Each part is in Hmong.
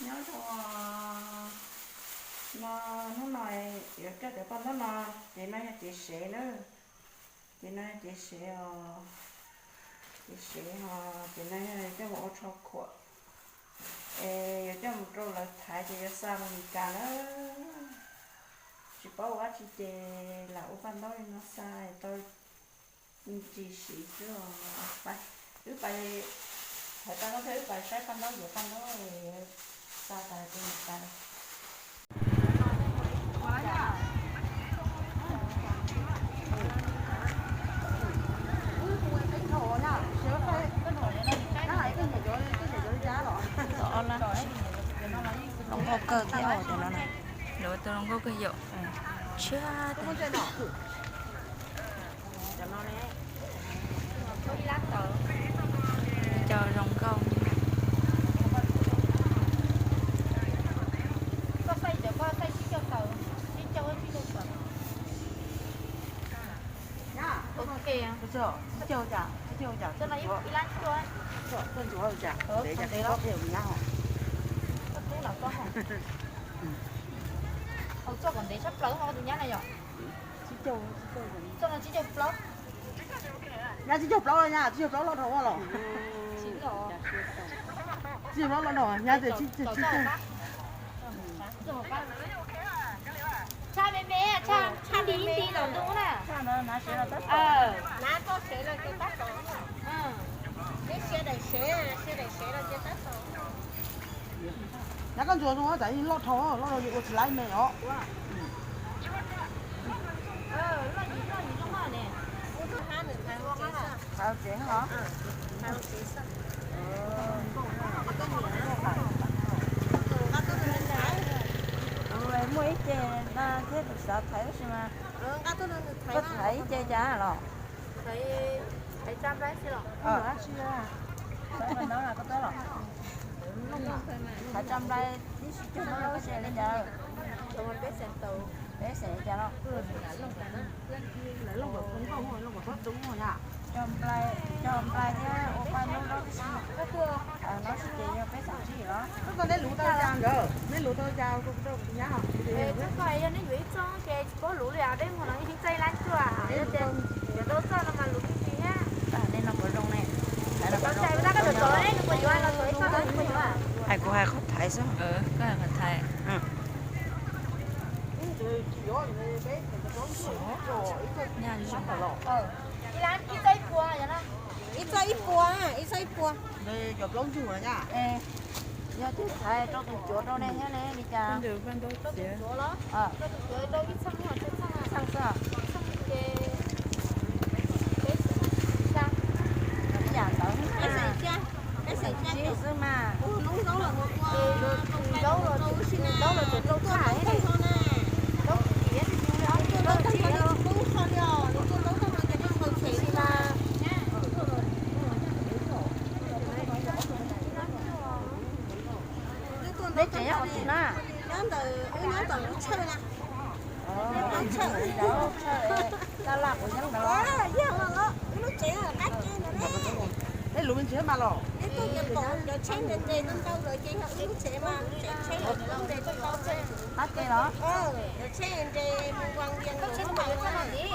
Nyob zoo no, hnub no yuav coj cov paj ntaub no, ces no yog cev sev na. Ces no yog cev sev os, cev sev os, ces no yog coj mus ua tsho khuam, es yuav coj mus rau lawv thaiv ces yuav xa mus Meskas na. Tsis paub ua dab tsi ces lam ua paj ntaub li no xa tau ntsis siv xwb os. Wb pais, thaiv paj ntaub thiab wb pais saib paj ntaub, yuav paj ntaub, xa tas ces mus tas. Zoo nkauj kawg thiab os, cov no na. Lawv ua tau zoo nkauj kawg yom. Tshiab tas. Cov zoo nkauj. Hauv txoj kom ntev tshaj plaws ho tus nyab na yom. Txoj no tsib caug plaub. Nyab tsib caug plaub los nyab, tsib caug plaub loj dhau los. Tsib caug plaub loj dhau, nyab tias tsib caug. Tshaj me me, tshaj ib nti ib nti tom ntug na. Nyab koj ntsuas zoo, tsam yeej loj dhau, loj dhau ces ua tsis laib me os. Tsev os. Muaj ib ce no thiab kuv xav thaiv tab sis mas koj thaiv ib ce cas los? Thaiv tso nplai ib sib cuag no los sis li cas? Peb xeem li cas los? Cog nplai thiab ua paj ntaub zaub tib si. Thaiv no ces yog peb xeem tsib los? Neb luv tau cas nkawd, neb luv tau cas? Yog neb yuav ib txoj ces tsis paub luv li, peb muag no ib txoj ib lab cuaj, yog tias yuav rau txoj no mas luv me ntsis thiab. Nej no puas zoo ne? Hais kuv hais qhov thaiv xwb. Koj hais qhov thaiv. Ib txoj ib puas, ib txoj ib puas. Yog tias thaiv rau tus cuav rau ne thiab ne li cas? Rau tus cuav los? Rau tus cuav rau ib txheej, txheej xwb. Ib yam ntawd, peb xeem tsib xwb mas. Zaub los, zaub los tseem rau tshaj thiab ne. Zaub tsis tim, zaub tsis tim. Neb tsev nyob qhov twg na? Nyob ntawm, wb nyob ntawm lub tshawj na. Lub tshawj, lub tshawj, lub tshawj, lub tsev qab ke ntawd ne. Neb luv me ntsis mas los? Neb tuaj ces pom cov tsheb nres nres ntau ntau lawm ces yog wb lub tsev mas, tsev tsheb nres ntau ntau xwb. Qab ke los? Cov tsheb nres mus Vas Vias lawm na.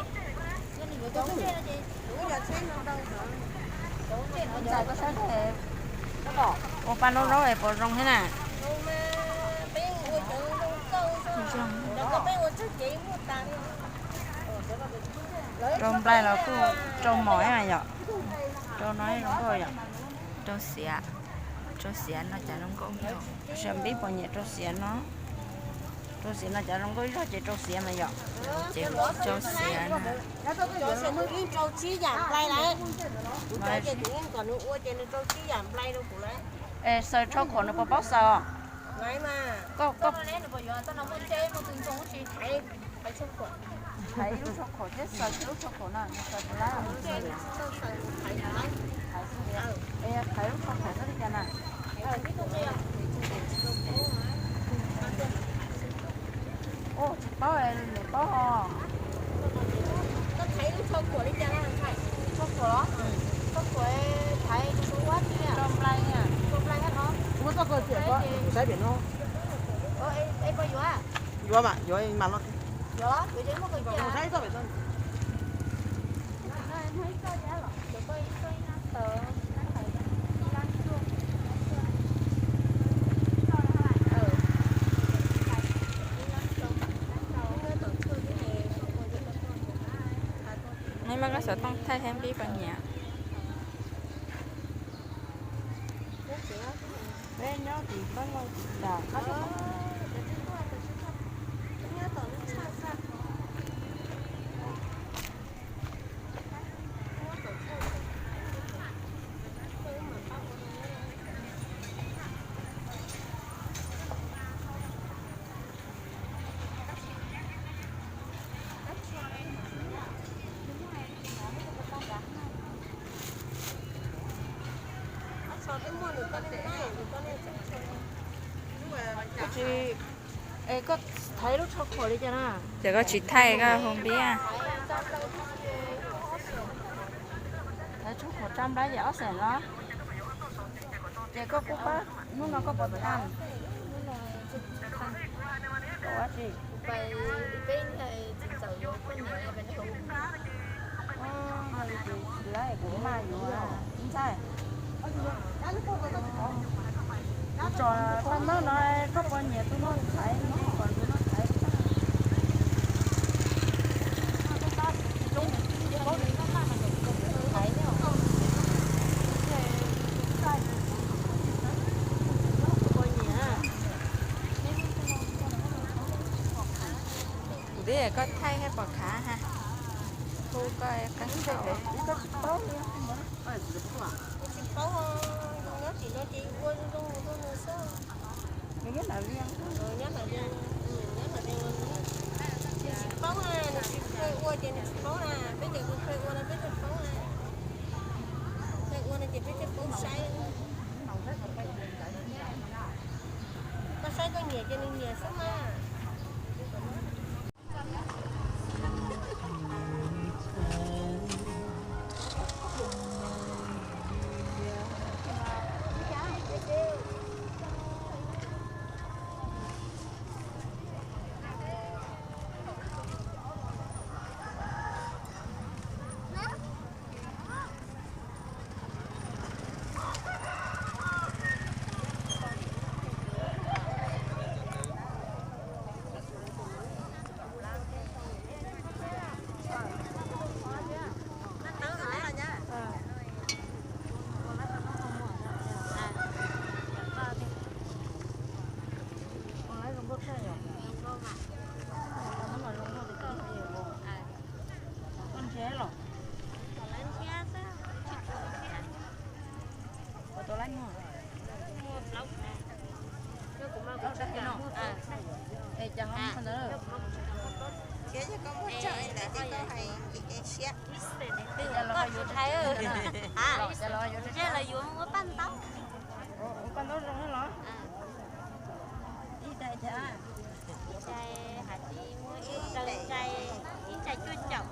Ua paj ntaub zaub es puas zoo thiab na? Rau nplai los kuj rau mos thiab mas yom. Rau no zoo nkauj yom. Rau xiav, rau xiav no cas zoo nkauj. Sab npib puas nyiam rau xiav no? Rau xiav no cas zoo nkauj zog ces rau xiav mas yom. Ces rau xiav no. Rau tsib yam nplai lawm. Kuv cov ces kuv yeej kom nws ua ces nws rau tsib yam nplai rau kuv lawm. Es xaws tsho khuam nws puas paub xaws os? Koj, koj thaiv ib lub tsho khuam thiab xaws ib lub tsho khuam no, nws xaws puas laib? Thaiv xwb, es yog thaiv lub tsho khuam xwb li cas na? Ua tsis paub, niam paub ho. Koj thaiv lub tsho khuam li cas na? Tsho khuam los? Tsho khuam thaiv rau ua tsi? Rau nplai, rau nplai thiab no. Ua txoj khuam tiam ko. Saib pem no. Yuav mas, yuav mas los. Saib txoj pem no. Neb muab koj xov tooj thaij thiab npib pos nyiam. Koj tsis, es koj thaiv lub tsho khuam li cas na? Ces koj tsis thaij koj hu npiab. Thaiv tsho khuam tsa nplab ces ob xees los? Ces koj kuj pab, hnub no koj puas tag? Koj ua tsi? Yog li ces tsis laib kuv maj yuav ntxhais. Kuv tso paj ntaub no, koj puas nyiam tus no thaiv, kom tus no thaiv. Kuv twb koj thaij thiab pom khav ha. Hu koj qeeb tau. Tsis paub, nyob tim no ces ua zoo zoo rau nws xwb. Nws nyob Nam Lias, nyob Nam Lias, nws tsis paub na, nws tsis kheev ua ces nws tsis paub na, peb cov kheev ua no peb thiaj paub na. Kheev ua no ces peb thiaj paub saib. Koj saib koj nyiam ces nws nyiam xwb mas. Ua paj ntaub. Ib txhais hais tias muaj ib txhais cuaj caum,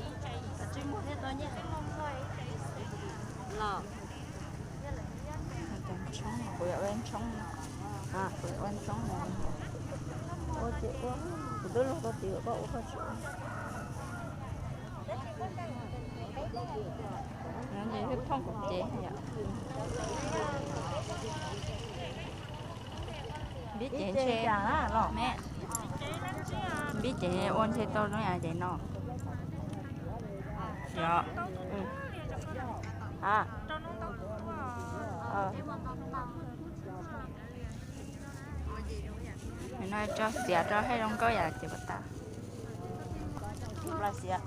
ib txhais tsis muaj thiab tau nyiaj los. Kuv yuav ua ntshoob, kuv yuav ua ntshoob no. Ua ces ua, kuv twb luag tau tid koj ua koj tsis ua. Ces thooj kuv cev yom. Npib cev ntshe, me, npib cev ua ntshe tau zoo yam cev no. Yog, no tso xiav rau haj zoo nkauj yam ces puas tau? Xiav.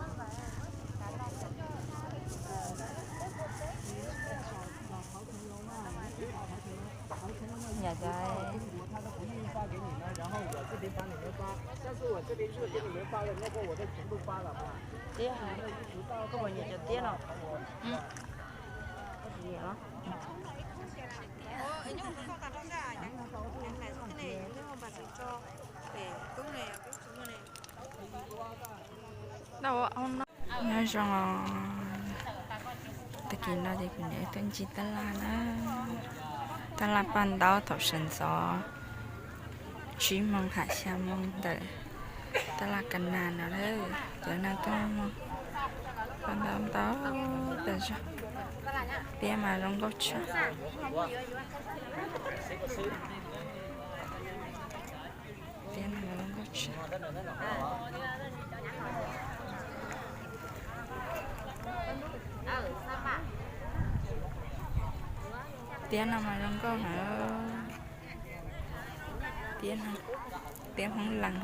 Tiab, koj puas nyiam cov tiab no? Koj tsis nyiam los? Nyob zoo, tag kis no ces kuv niam tuaj ncig tab laj na. Tab laj paj ntaub thaum sawv ntxov tsib moos ham xya moos ntawm tab laj Ka Nas no lawm, cov neeg tuaj muag paj ntaub ntau tas zog. Tiab mas zoo nkauj tshaj. Tiab no zoo nkauj tshaj. Tiab no mas zoo nkauj heev. Tiab, tiab Hmoob Lees.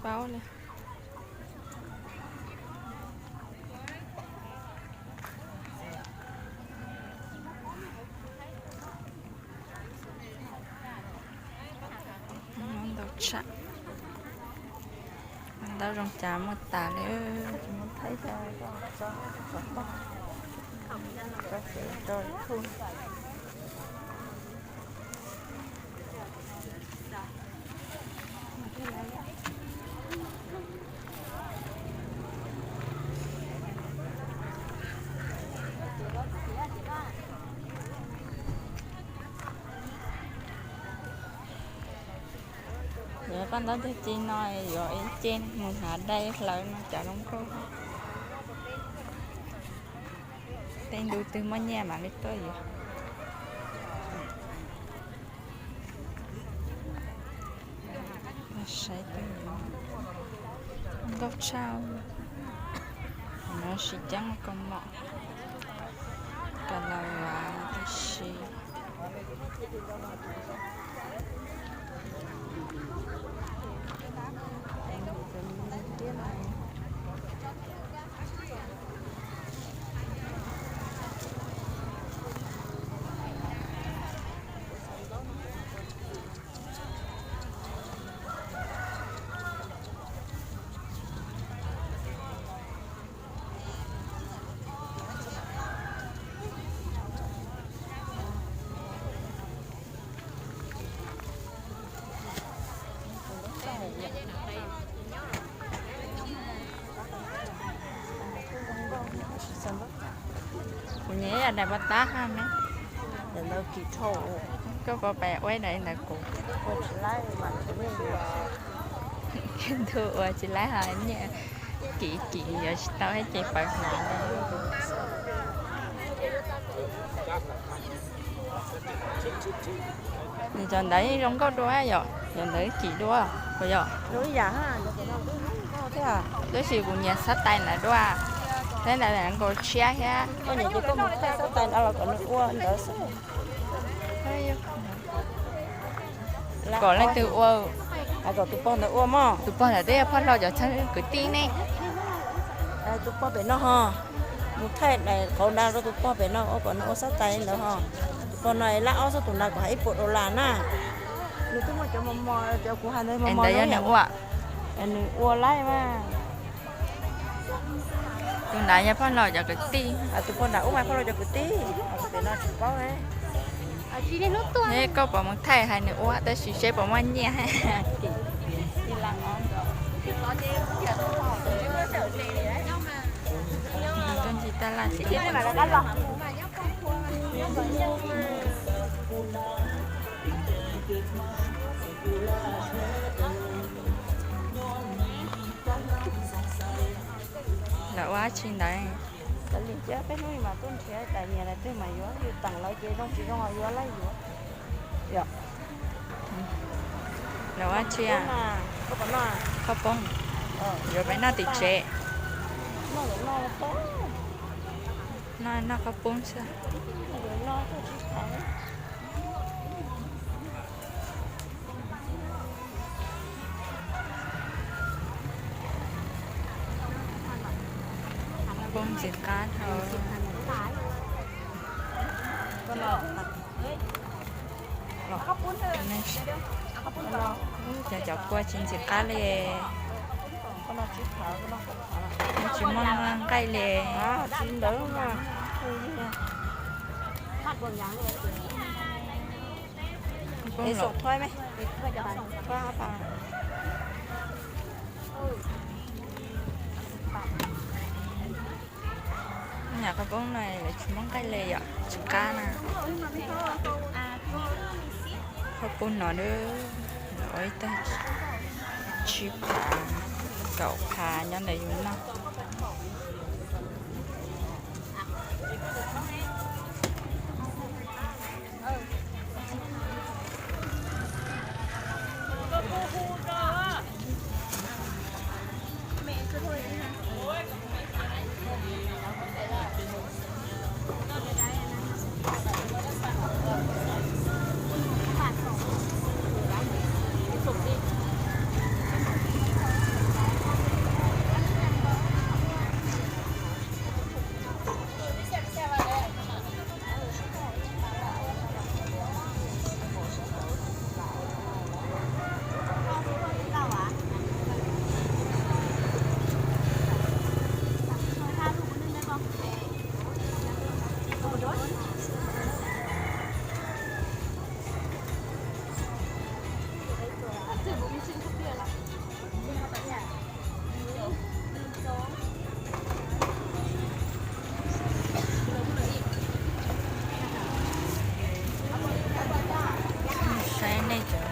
Paub li. Ntau tshaj. Ntaub zoo cas muaj tas li. Yuav paj ntaub tag ci no yuav ib ce mus hnav dai hlawv no cas zoo nkauj. Tej ntu twg muaj nyiaj mam li tuaj yuav. Saib twg nkauj tshaj. No siv ceeb kaus mom, kas las vas tib si. Kuv nyiam yam daim paj tab hab ne. Koj puas pais ua ib daim ntawd kuv? Ntu ua tsis laib hos nyiaj, kim kim yuav tsis tau thiab ces pawv hnav li. Nws cov ntawd yeej zoo nkauj dua yom, cov ntawd kim dua puas yog? Tab sis kuv nyiam xab tais ntawd dua, xab tais ntawd nkaus tshiab thiab. Koj nyiam ces koj mus thaij xab tais ntawd los kom nws ua ntawd xwb. Kom leej twg ua? Kom tus pog ntawd ua mog. Tus pog ntawd twb yog Phoj Hlau cov txheeb kwv tij ne. Tus pog pem no ho, mus thaij daim qauv ntawd rau tus pog pem no ua kom nws ua xab tais ntawd ho. Tus pog no lab ob xab tus ntawd kom hais ib puas dollar na. Nws twb muaj cov mos mos cov kuv hais ntawd mos mos ntawd yog nws ua. Nws ua laib mas. Tus ntawd yog Phoj Hlau cov kwv tij. Tus pog nram ub mas Phoj Hlau cov kwv tij, tus pem no tsis paub. Koj puas mus thaij hais nws ua tab sis seb puas muaj nyiaj. Tuaj ncig taj laj tim. Lawv ua dab tsi ntawd? Lawv lim cab peb hnub mas tuaj nrhiav tais niam lawv twg mas yuav yus teem lawv ces zoo tsis zoo yuav laib yuav. Lawv ua dab tsi? Koj pom no, koj poob, yuav peb noj tim tsev. Noj, noj koj poob xwb. Poob ntxiv qab dhau. Cov, cov kua tsis ntxim qab li. Tsis muaj nqaij li. Nyam qhov poob no lawv tsis muaj nqaij li yom, tsis qab na. Qhov poob no ua ib tag tsib phav kaum phav nyob ntawm yus noj. Saib nej cov,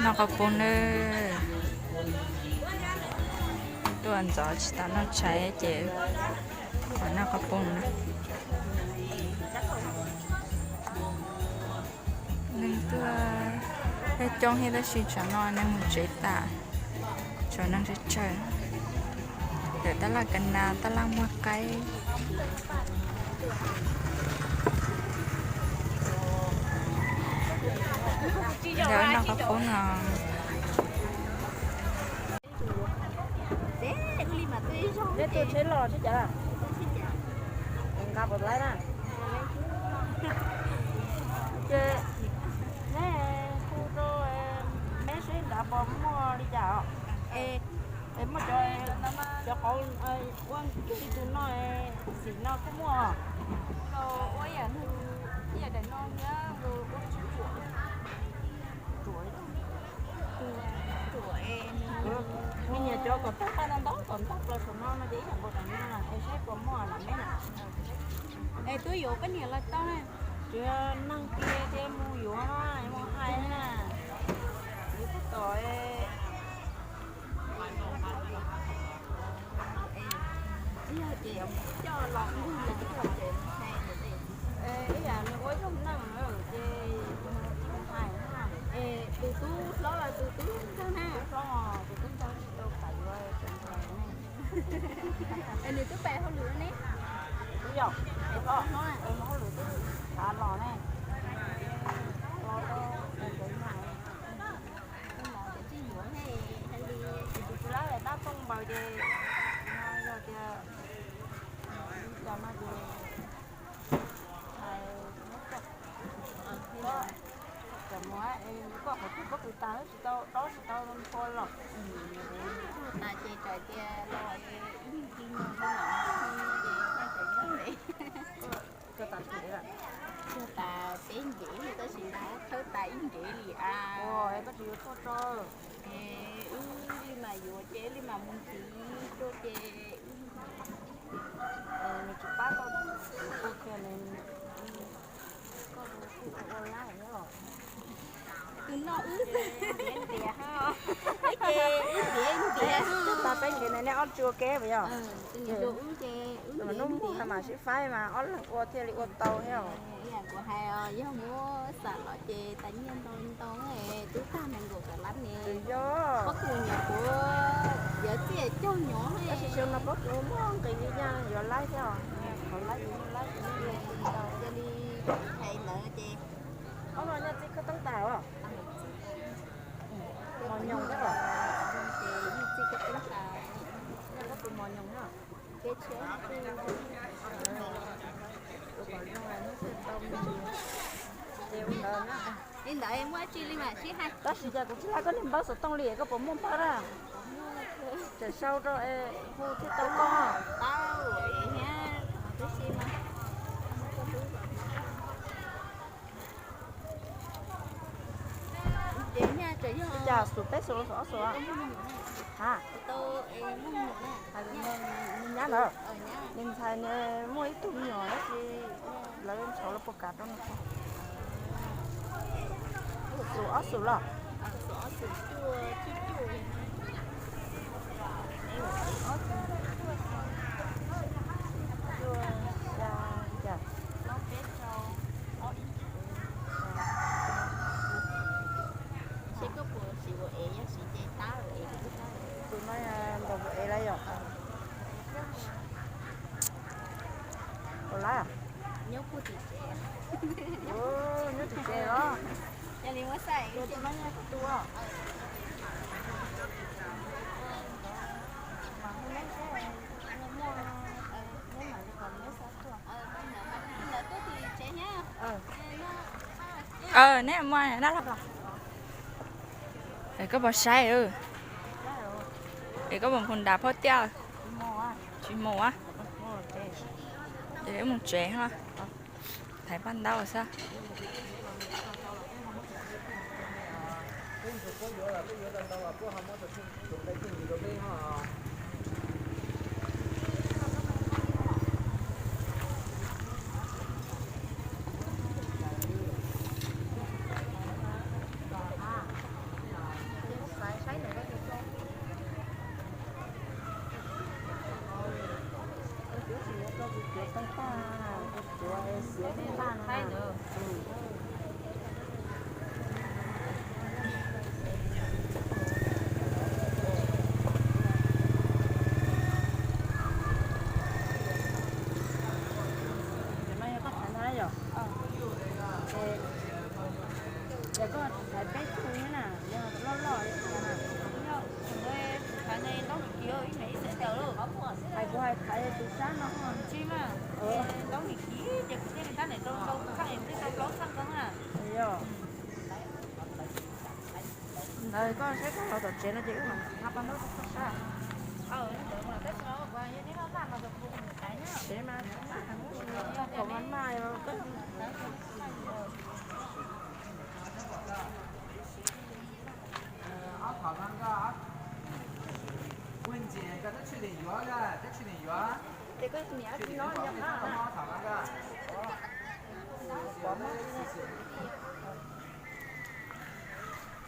noj qhov poob nawb. Tuaj ntxov tsis tau noj tshais ces noj qhov poob na. Neeg tuaj coob thiab tab sis tsam no neeg mus tsev tas, tshuav neeg tsawg tsawg. Lawv tab laj ka nas tab laj muag qaib. Lawv noj qhov poob no. Neb tuaj tsheb los tsheb cav? Nqa pov laib na. Ces neb hu rau meb seb nrad puas muaj li cas os. Es muaj cov, cov qauv ua ib tug noj, xim no kuj muaj. Ua ib yam, ib yam daim no thiab, ua tsib ruam. Me nyuam cov kom tag paj ntau ntau kom ntau plaws saum no no ces ib yam nkaus daim no na, es saib puas muaj lam neb na. Es twb yuav poj niam los tau na. Tsuas neeg tiag thiab mus yuav no, mus hais na. Yuav tus tom. Yog ces coj los mus ces ib yam nws ua ib zaug neej ces mus hais na. Es tus tub hlob los tus tub ntxawg na? Tub hlob, tus tub ntxawg tsis tau pais yuav tsev ntxawg ne. Es nws twb pais hauj lwm ne? Twb yog, tus hlob, tus hlob hauj lwm twb tshav los ne. Los rau ntawd mas, tus tsis yuav ne, hais li, tus tsis lab tab tooj npaws ces, no yog tias, cas no ces, hais, koj, koj qhov twg pob kws tas tsis tau dob tsis tau nphua los. Tsuag tas ces txawm tias los ib ncig no xwb na, ces txawm nyob ntev. Tsuag tas tsis ntev lawm. Tsuag tas peb ntev tab sis nrad thawb tas ib ntev li a. Koj tsis yuav tuaj tso. Es wb li mas yuav ces wb li mas mus ntxiv rau ces nws tsis pab koj, koj kiag nws, koj kuj ua lab thiab los. Tus no wb ntiav ntiav, wb ces wb ntiav ntiav. Twb tas peb ntev na, nej ob tsis ua ke puas yog? Tus no wb ces wb ntiav ntiav mas sib faib mas ob leeg ua thiaj li ua tau thiab. Ib yam kuv hais, yog muab xam los ces tas nyiaj ntau ntau, twb tag nees nkaum tawm lab ne. Yog pob kws nyuam qhuav yuav txij caug nyuam, tab sis xyoo no pob kws muaj nqis li nyaj yuav laib thiab os. Qhov laib yus laib tus ntau. Cia li hais ntawd ces ob no nyob txij khawb teeb tas os. Mos nyoos thiab os. Li ntawd muaj tsi li mas sib hais. Tab sis cas kuv tsis hais koj niag npawb xov tooj li, koj puas muaj npawb na? Tseem sau rau es hu thiaj tau koj. Cas xum peb xum los xum ob xum? Ha, hais nws nyab ntawd, nws ntxhais nws muaj ib tug me nyuam tab sis lawv ntshauv lawv puas kam rau nws. Xum ob xum los? Tus no ntaus ua ev lawm yom? Ua lawm? Nyob tim tsev los? Tus no yog tus Neb muaj dab laug los? Es koj puas saib? Es koj puas mus nram phab tiaj? Tsis mus a. Ces wb mus tsev os. Thaiv paj ntaub xwb. Ces no yog koj thaiv ntag yom? Ces koj thaiv peb tug thiab na, yog loj loj li na. Hais kuv hais thaiv tus sab no. Tsis mas, ntaub me kiv ces kuv thiaj li tab nim rau rau tus kheej, kuv thiaj tau plaub txheej koob na. Yog. Ntawd koj saib koj los tom tsev no ces wb mam nqa paj ntaub rau koj saib. Tsev mas, kom mas mas. Ces koj niam no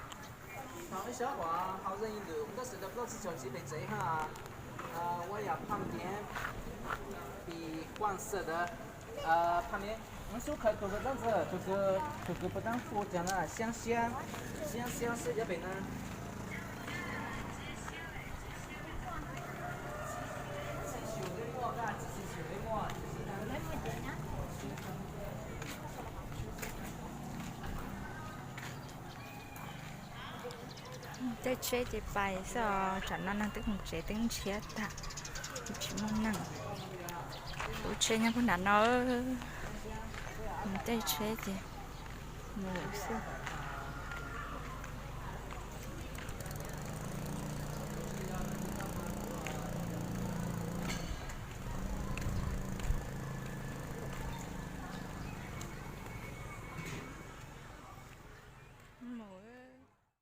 yog Thaum ib sab qhov hauv zeej ntawm tab sis plaub txhiab caum tsiv pem tsev ha. Ua yam phaj miv pim quaj xwm ntawd. Phaj miv, tus kws dab ntxwg, tus kws puas dab fu tiag na, xyab xyab, xyab xyab xwb cov pem na. Tej tsheb ces pais xwb os, tsam no neeg twb mus tsev twb ntshiab tag, tsis muaj neeg. Lub tsheb nyob puag nram no, tej tsheb ces mus lawm xwb.